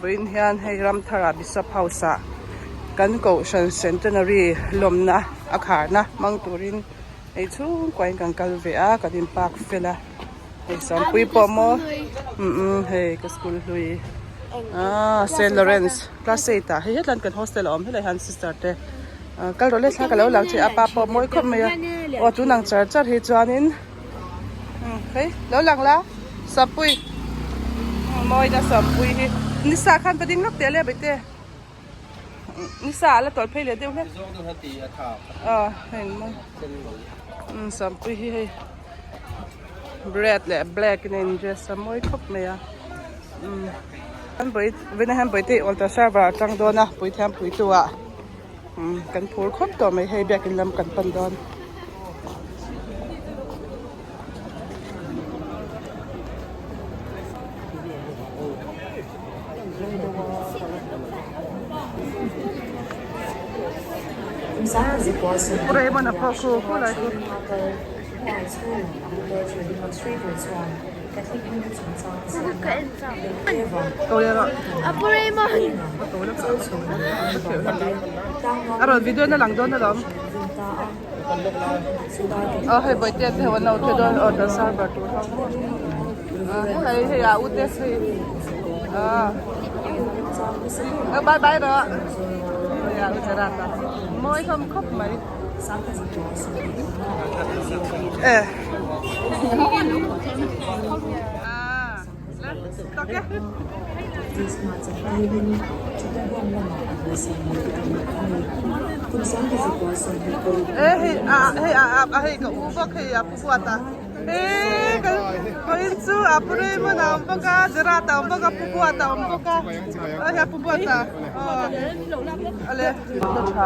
Vawiin hian hei Ramthara Bishop House ah kan Kohhran Centenary lawmna a kharna hmang turin hei chhungkua in kan kal ve a, kan in park fel a. Hei Sangpui pawh maw umm hei ka school hlui ah Saint Lawrence class eight ah hei hetlan kan hostel a awm helai hian sister te kal rawh le thla ka lo lang che a pa pawh mawi khawp mai a aw tun ang char char hi chuanin hei lo lang la Sangpui mawi na Sangpui hi nisa khan va ding lawk teh le baite nisa a la tawlh phei leh deuh hlek ah hei maw Sangpui hi hei. Red leh black in a in dress a mawi khawp mai a umm an vawi vawiin ah hian bawihte altar server a tang dawn a puithiam puitu ah umm kan phur khawp tawh mai hei biakin lam kan pan dawn. Raymond a pawh khu khulai khu. A rawn video na lang dawn alawm aw hei bawihte te ho an lo ṭhe dawn aw tan server tur ho hei hei a u te hei a bye bye rawh hei a u Gerard a mawi hlawm khawp mai. Tha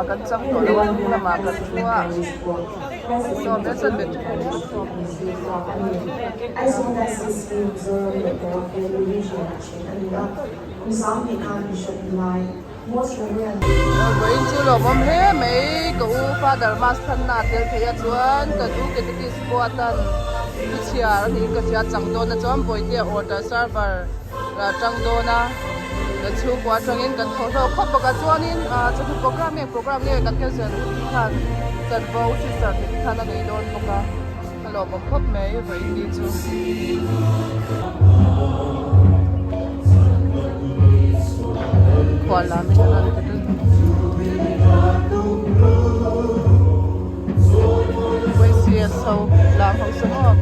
kan chang tawh lo a hnung lamah kan thu a sawm e chuan bet Vawiin chu lawmawm hle mai ka u father mass thanna a tel thei a chuan ka nu catechist pawh atan thu chhiar a niin ka hria chang dawn a chuan bawihtea order server lah tang dawn a kan chhungkua atangin kan thaw hlawk khawp bawk a chuanin ah chawhnu program nge program nge kan cancel u tih khan chanvo sister te khan a nei dawn bawk a a lawmawm khawp mai vawiin ni chu. Khual lam hi a rawn ti ṭan. YCS ho lam ho saw maw.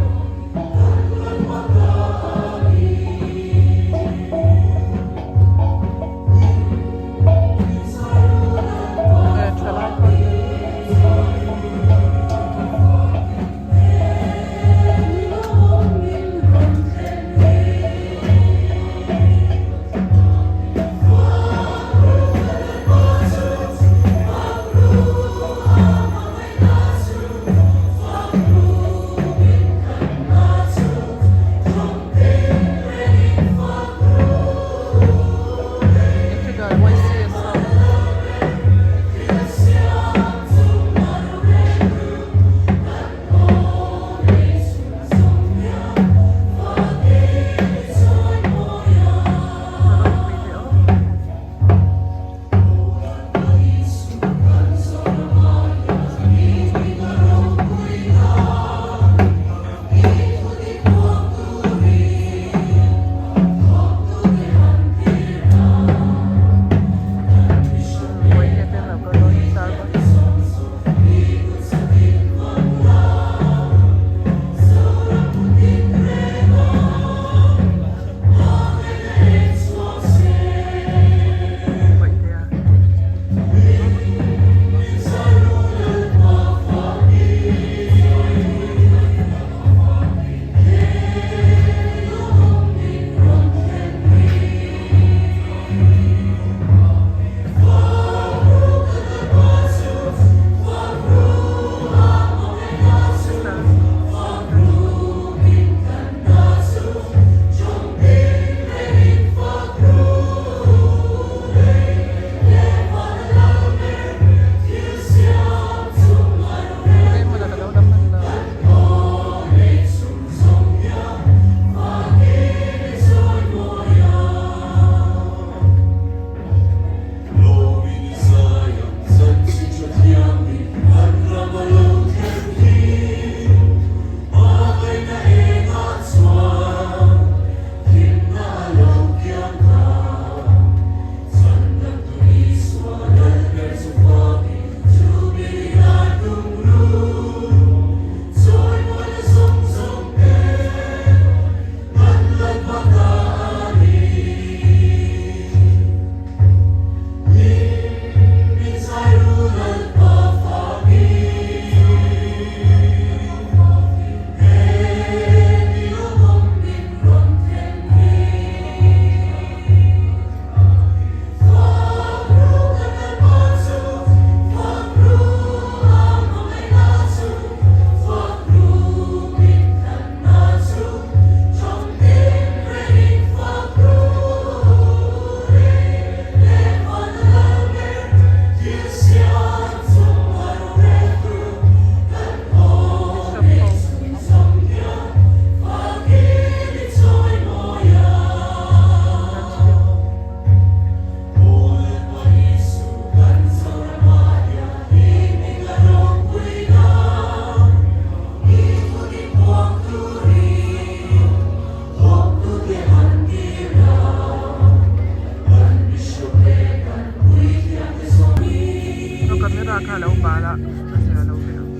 kha a lo bal a a zia lo ve ang.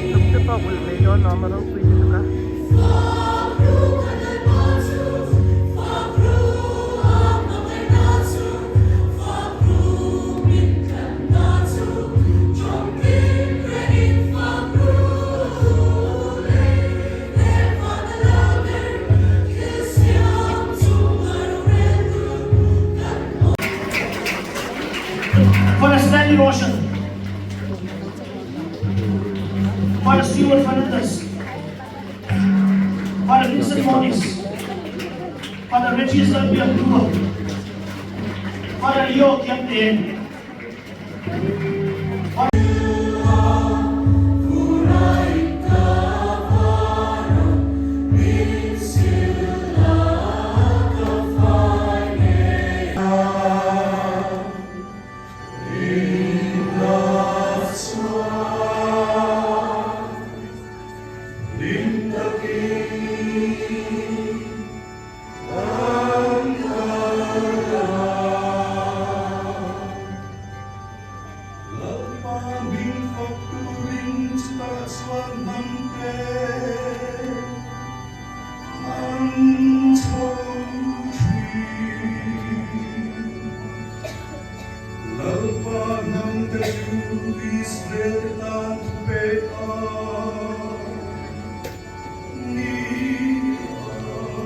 Hnuk te pawh ulh mai dawn a awm a ropui lutuk a. Father Stanley Roshan, Father Stewart Fernandez, Father Vincent Moniz, Father Regis Lalbiakhlua, Father Leo Kiangte, Lalpa hming fak turin chutah chuan hnamte an chho thin. Lalpa hnamte chu Israel te tan thupek a ni ang.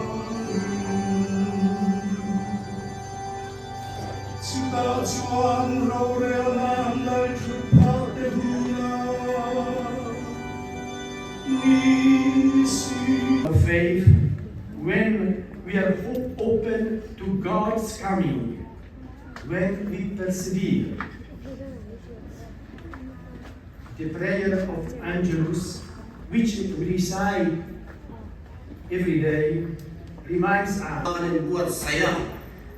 Chutah chuan rorelna an lal thut phah te huna ni si. Faith when we are hope open to God's coming, when we persevere. The prayer of Angelus, which we recite every day, reminds us. Kan inbuatsaih a,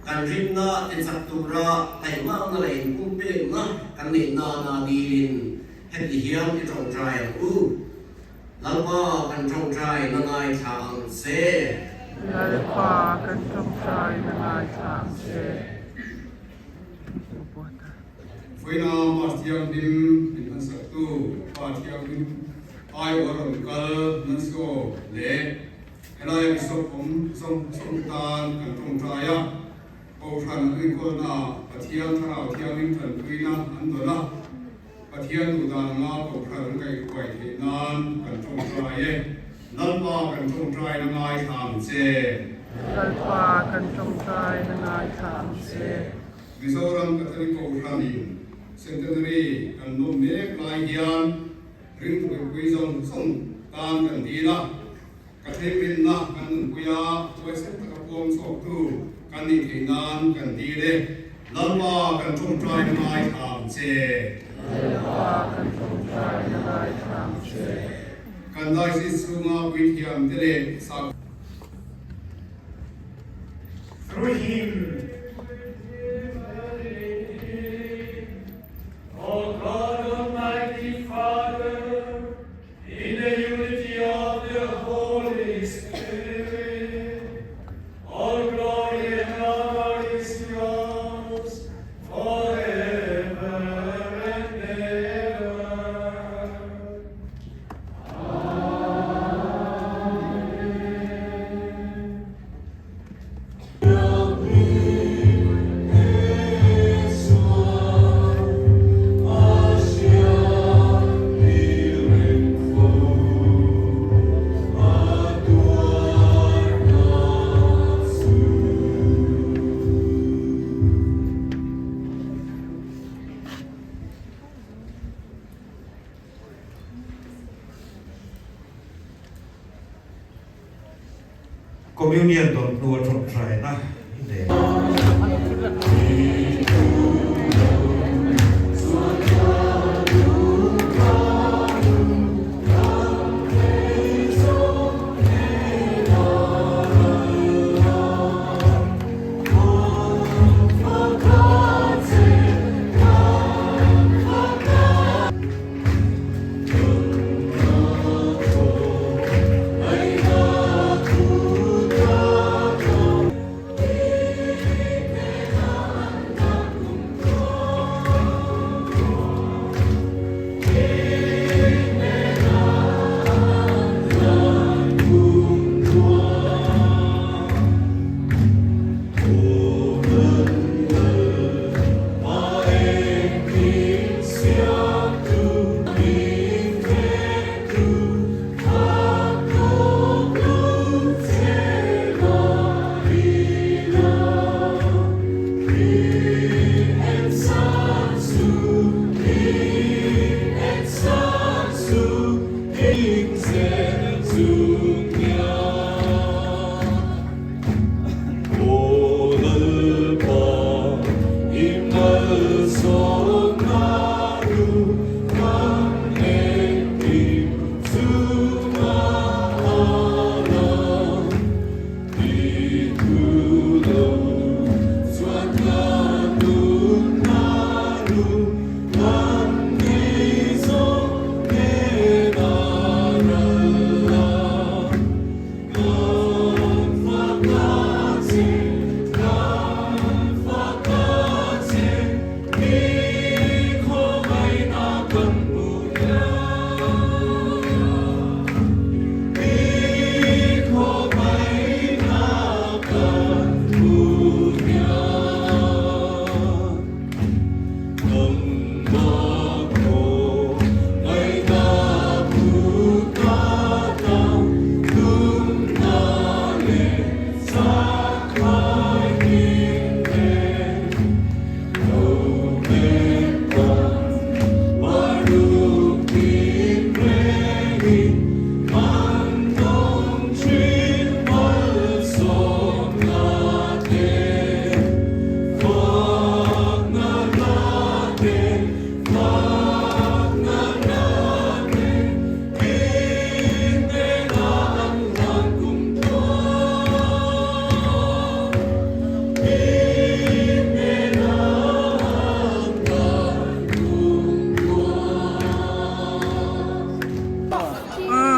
kan rinna tichak tura taihmakna leh inpumpekna kan neih nana dilin heti hian i tawngtai ang u. Lalpa kan tawngtai na ngaithla ang che. Lalpa kan tawngtai na ngaithla ang che. Vawiina Mars Thianghlim min han saktu Pa Thianghlim aiawh a rawn kal Nancio leh helaia Bishop awm zawng zawng te tan kan tawngtai a, Kohhran an enkawlnaah Pathian Thlarau Thianghlim tanpuina an dawn a, Pathian duh dan anga Kohhran an kaihhruai theih nan kan tawngtai e. Lalpa kan tawngtaina ngaithla ang che. Lalpa kan tawngtaina ngaithla ang che. Mizoram Catholic Kohhranin Centenary kan lawm mek lai hian ringtupui zawng zawng tan kan dil a, Catholic rinna kan nunpui a, huaisen taka puang chhuaktu kan nih theih nan kan dil e. Lalpa kan tawngtaina ngaithla ang che. Lalpa kan tawngtaina ngaithla ang che. Kan diocese chhunga puithiamte leh sakhaw. Through him. O God Almighty Father, in the unity of the Holy Spirit, all glory and honor is yours forever and ever. Communion dawn hnu a tawngtaina i nei. Umm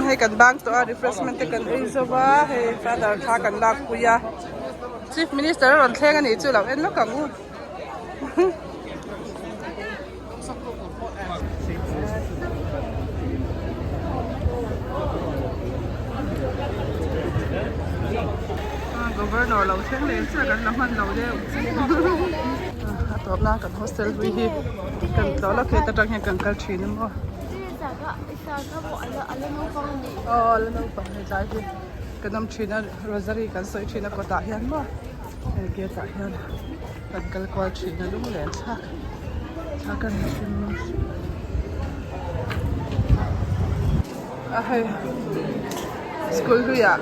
hei kan bang tawh a refreshment te kan ei zo va hei father thla kan lak pui a chief minister a rawn thleng a nih chu lo en lawk ang u. Governor lo thleng leh chiah kan la hman lo deuh a tawp nan kan hostel hlui hi kan tlawh lawk heta tang hian kan kal thin a maw aw ala naupang hei tlai hi kan awm thin a rosary kan sawi thin a kawtah hian maw hei gate ah hian. Kan kal kual thin a lung len thlak thlak a ni hrim a hei school hluiah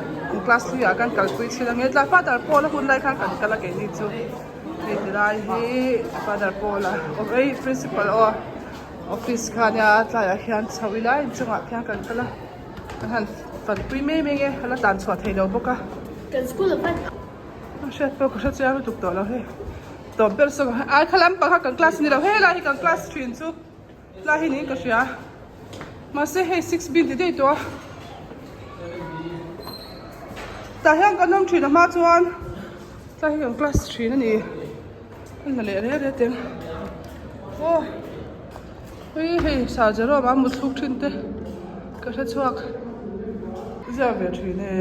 class hluiah kan kalpui thin ang e tlai father pawl a hun lai khan kan kal a keini chu hei ti lai hi father pawl a awm ei principal aw office kha ania tlaiah hian chho ila inchungah khian kan kal a kan han fanpui mai mai nge a la tlan chhuah theih loh bawk a. Kan school a van. A hriat pawh ka hre chiang lutuk tawh lo hei tawp ber saw ai kha lampang kha kan class ni lo helai hi kan class thin chu tlai hi niin ka hria mahse hei 6 bin ti daih tawh a tah hian kan awm thin a hma chuan tlai hi kan class thin a ni a la leh reh reh teng aw hei hei sir Jerome a muthluk thin te ka hre chhuak zia ve thin e.